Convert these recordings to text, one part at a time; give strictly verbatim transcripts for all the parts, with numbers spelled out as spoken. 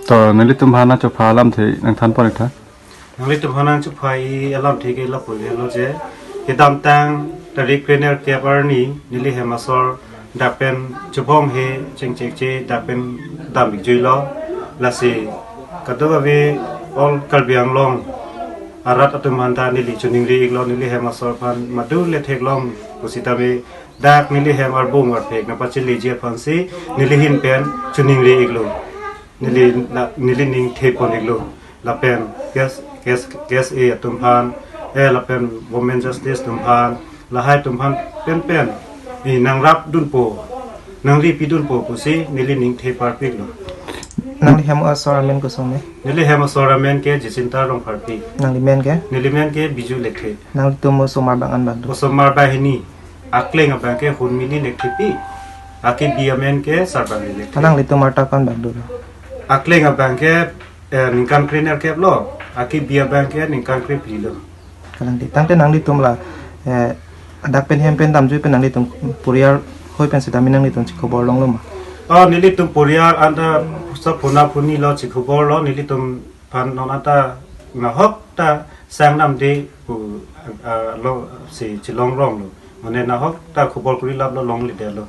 To, nelitum aphan nangchepha alamthe nangthan pon ik tha. Nanglitum aphan nangchepha-i alamthe ke lapu helo je, kedamtang tarik krenerkep arni neli hem asor dak pen chobong he chengchekche dak pen dam ik juilo. Lasi kadokave all Karbi Anglong arat atum aphanta neli choningri iklo, neli hem asor aphan madu le theklong pusitame dak neli hem arbung arphek nangpacheleji aphansi neli ahin pen choningri iklo. Neli la, neli ning the pon iklo. Lapen K S, K S, K S A atum aphan, eh, lapen Women Justice atum aphan, lahai atum aphan penpen, eh, nangrapdunpo, nangri pidunpo pusi neli ning the parpiklo. Nangli hem asor amen kosonme? Neli hem asor amen ke Jacinta Rongpharpi. Nangli men ke? Neli men ke Biju Lekthe. Nanglitum osomar bang-an bang do? Osomar banghini. Akleng abang ke Hunmili Lekthepi. Akebi amen ke Sarbang Lekthe. Nanglitum arta ko-an bang dolo? Akleng abang ke, eh, ningkan krenerkep lo. Akebi abang ke ningkan krephli lo. Kalang di. Tangte nanglitum la, eh, dak pen hem pen damjui pen nanglitum poriyar hoi pen sitame nanglitum chekhobor longlo ma? Oh, nelitum poriyar anta sa phuna phuni lo, chekhobor lo, nelitum aphan non anta nahok ta sang damde pu, ah, lo si chelongrong lo. Mane nahok ta khobor kuri lap lo, longledetlo.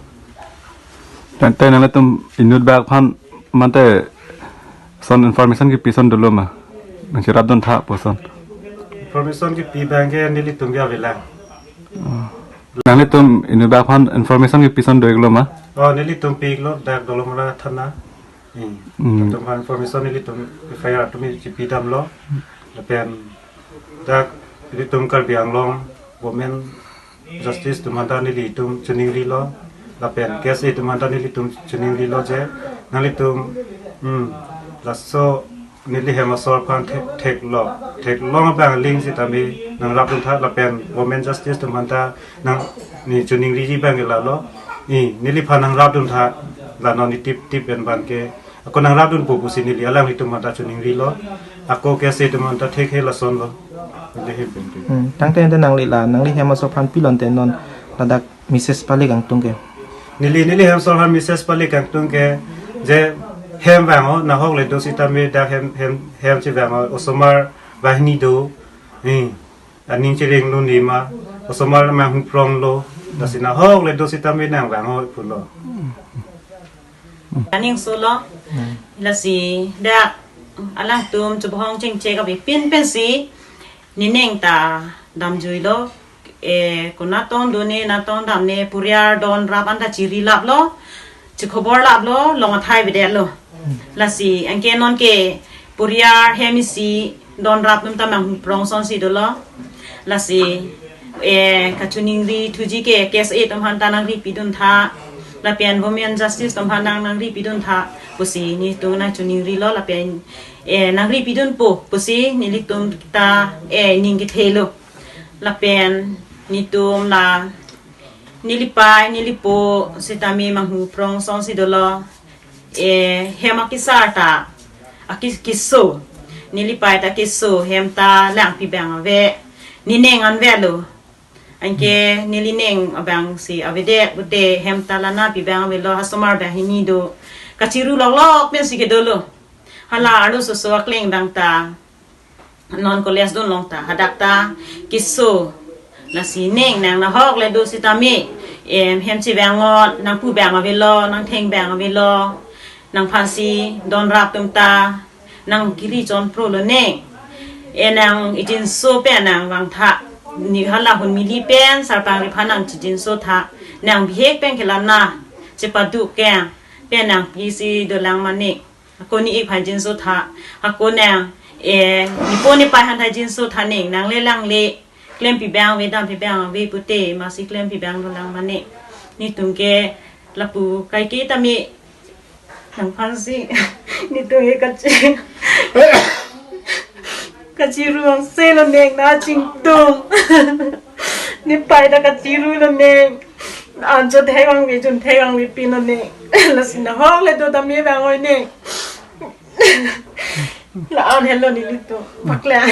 Tangte nanglitum inut bak aphan mate son information kepi son dolo ma? Nangcherapdun tha pu son. Information kepi abang ke nelitum ke avelang. Oh. Nanglitum inut bak aphan information kepi son do iklo ma? Oh, nelitum pi iklo dak Dolamara thana. Hmm. Hmm. Atum aphan information nelitum F I R atum chepi damlo. Lapen dak nelitum Karbi Anglong Women Justice atum aphanta nelitum choningrilo. Lapen K S A atum aphanta nelitum choningrilo je nanglitum, hmm, laso neli hem asor aphan thek, theklo, theklong abang aling sitame nangrapdun tha, lapen Women Justice atum aphanta nang ne choningriji abang ke lalo. Eh, neliphan nangrapdun tha, la non ne tip tip pen abang ke. Ako nangrapdunpo pusi neli alanglitum aphanta choningrilo. Ako K S A atum aphanta thekhe lasonlo. Neli hem pen ke. Hmm, tangte ante nangli la, nangli hem asor aphan pilon te non ladak message pali kangtung ke? Neli, neli hem asor aphan message pali kangtung ke je hem vang-o, nahok le do sitame dak hem, hem, hem chevang-o, osomar banghini do. Hmm. Aning chereng lo nima, osomar manghu prong lo, lasi nahok le do sitame nangvang-o pulo. Aning solo, lasi dak alangtum chobong chengchek abe pin pensi, nening ta damjuilo, eh, konat tong done, nat tong damne, poriyar don rap anta chiri laplo, chekhobor laplo, long athai bedetlo. Lasi anke non ke poriyar hem isi don rap atum ta manghu prong sonsi dolo. Lasi, eh, kachoningri thuji ke K S A atum aphanta nangri pidun tha. Lapen Women Justice atum aphan nang nangri pidun tha pusi nelitum nangchoningrilo lapen, eh, nangri pidunpo pusi nelitum ta, eh, ning kethelo. Lapen netum la nelipei, nelipo sitame manghu prong sonsi dolo. Eh, hem akesar ta, akis-, keso. Nelipei ta keso, hem ta langpi abang ave. Nening an avelo. Anke nelining abangsi avedet pute hem ta la napi abang avelo, osomar banghini do. Kachiru loklok pensi kedolo. Hala arloso oso akleng abang ta non college dunlong ta, hadak ta keso. Lasi ning nang nahok le do sitame, em, hem chevang-o, nangpu abang avelo, nangtheng abang avelo, nangphansi don rap atum ta nangkiri chonprolo ne. E nang ijinso pen nangvang tha. Ne hala Hunmili pen Sarpangri aphan nangchijinso tha. Nang bihek pen ke la na chepaduk ke pen nangpisi dolang mane. Ako ne-ik aphan jinso tha. Ako nang, eh, nepo nepei aphan ta jinso tha ne. Nang le lang le klempi abang ave, dampi abang ave pute, masi klempi abang dolang mane. Netum ke lapu kaike tame nangphansi netum ke kachi, kachiru angse lo ne, nang chingtum. Nepei ta kachiru lo ne. Anchot thek vangve, chun thek vangve pin lo ne. Lasi nahok le do tame vang-oi ne. La-an helo nelitum. Paklang.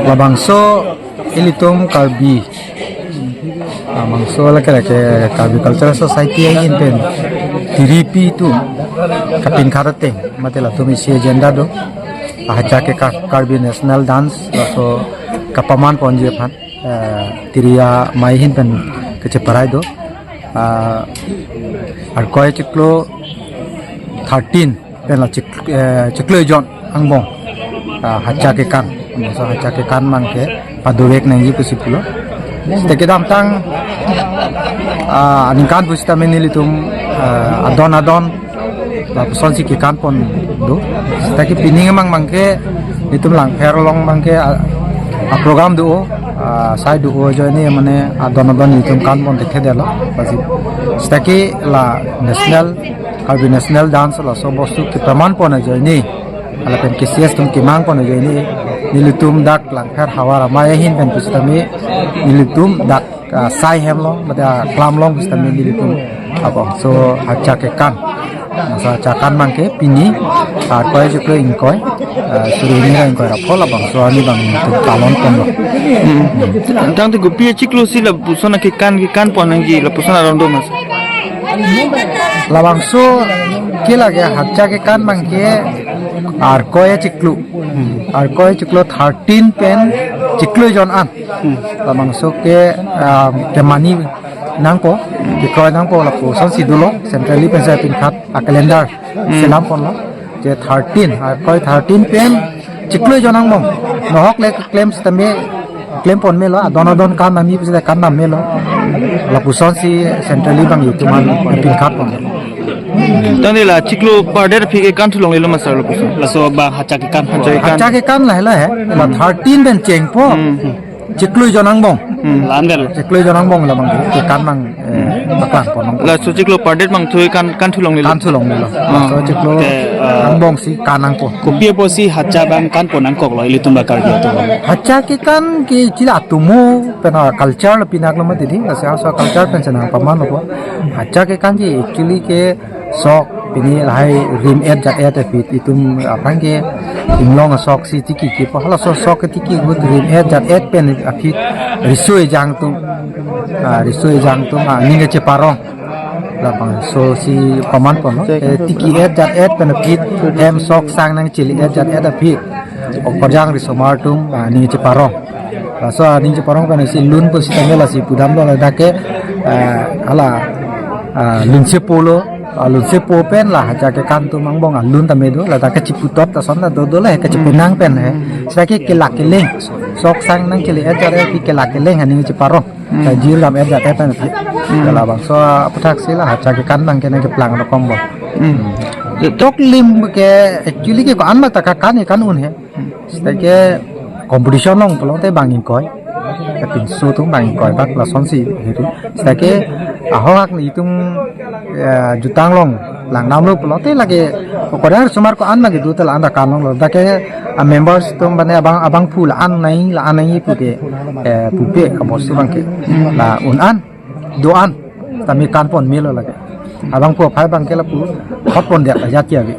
Labangso ilitum Karbi, labangso lake lake Karbi Cultural Society ahin pen tiripi atum kapinkhat ateng mate latum isi agenda do. Ahachak ke Ka-, Karbi National Dance laso kapaman ponji aphan, eh, tiri amei ahin pen kacheparai do. Ah, Arkoi chiklo thirteen pen la chik-, eh, chiklo jon angbong, ah, hacha kekan. So hacha kekan abang ke padovek nangji pusi pulo. Seta kedamtang, ah, aningkan pusitame nelitum, ah, adon adon lapusonsi kekan pon do. Seta ke pini mang abangke nelitum Langpher along abangke, ah, ah, program do, ah, sai do ajoine mane adon adon nelitum kan pon thekthe detlo. Lasi seta ke la national, Karbi national dance laso bostu kepaman pon ajoine, lapen K C S atum kemang pon ajoine, nelitum dak Langpher Havar Amei ahin pen pusitame nelitum dak, ah, sai hem along, mate, ah, klam along pusitame nelitum labangso hacha kekan. Masa hacha kekan abangke pini, ah, Arkoi chiklo ingkoi, ah, suri hini ra ingkoi ra pho labangso arni abang nelitum palon ponlo. Hmm. Tangte kopi achiklo si lapuson akekan kekan pon nangji, lapuson aron do mas? Labangso ke lake hacha kekan abangke Arkoi chiklo. Hmm. Arkoi chiklo thirteen pen chiklo jon an. Hmm. Labangso ke, ah, kemani nangpo, kekroi nangpo lapusonsi dolo, centrally pensi pinkhat a calendar, hmm, selam ponlo. Je thirteen, Arkoi thirteen pen chiklo jon angbong. Nohok le keklem sitame klem pon melo, adon adon kan nami pusita kan nam melo. Lapusonsi centrally abang itum an pinkhat pon. Tangte la chiklo pardet aphi kekan thu longlelo mas lapuson? Laso abang hacha kekan. Hacha kekan. Hacha kekan lahelo he. La, hmm, thirteen pen chengpo. Hmm. Chiklo jon angbong. Hmm. Landel. Chiklo jon angbong labang kekan abang, eh, paklang pon nangpo. Laso chiklo pardet abang thu kan, kan thu longlelo? Kan thu longlelo. Ah. Laso chiklo, te, ah, angbong si kan nangpo. Kopi apotsi hacha abang kan pon nangkoklo ilitum ba Karbi atum? Hacha kekan ke chila atomo pen a culture lo pinaklo mati di, lasi laso culture pensi nangpamanlo. Hacha kekan ke actually ke sok pini lahai rim et jat et aphi itum aphrang ke inglong asoksi tiki kepo, halaso sok tiki ahut rim et jat et pen aphi riso ejang atum, ah, riso ejang atum, ah, aning kacheparong. Labangsosi paman ponlo. Eh, tiki et jat et pen aphi hem sok sang nangchili et jat et aphi. Okorjang risomar atum, ah, aning cheparong. Laso aning cheparong pensi lun pusitame lasi pudamlo ladak ke, ah, hala, ah, lunsepo lo, ah, lunsepo pen la hacha kekan atum angbong alun tame do, ladak ke chiputot ason ta do do le, kachipenang pen he. Seta ke kelak keleng. Sok sang nangchili et jat et aphi kelak keleng aning cheparong. Hmm. Kajir lam et jat et pen aphi. Hmm. Labangso aputhaksi la hacha kekan abangke nangkeplang rokom bo. Hmm. Tok lim ke actually ke ko-an ma ta kekan kekan un he. Seta ke competition along pulote bang ingkoi. Kapinso atum bang ingkoi bak lasonsi hiri. Seta ke ahok hak nelitum, eh, jutang along langdamlo pulote lake okorjang risomar ko-an abangke do te la-an ta kan longlo. Dak ke, ah, members atum mane abang, abangphu la-an nai, la-an nai pu ke, eh, pupe abostu abangke. La un an, do an, tame kan pon melo lake. Abangphu aphai abangke lapu hot pon dia ya kia bi.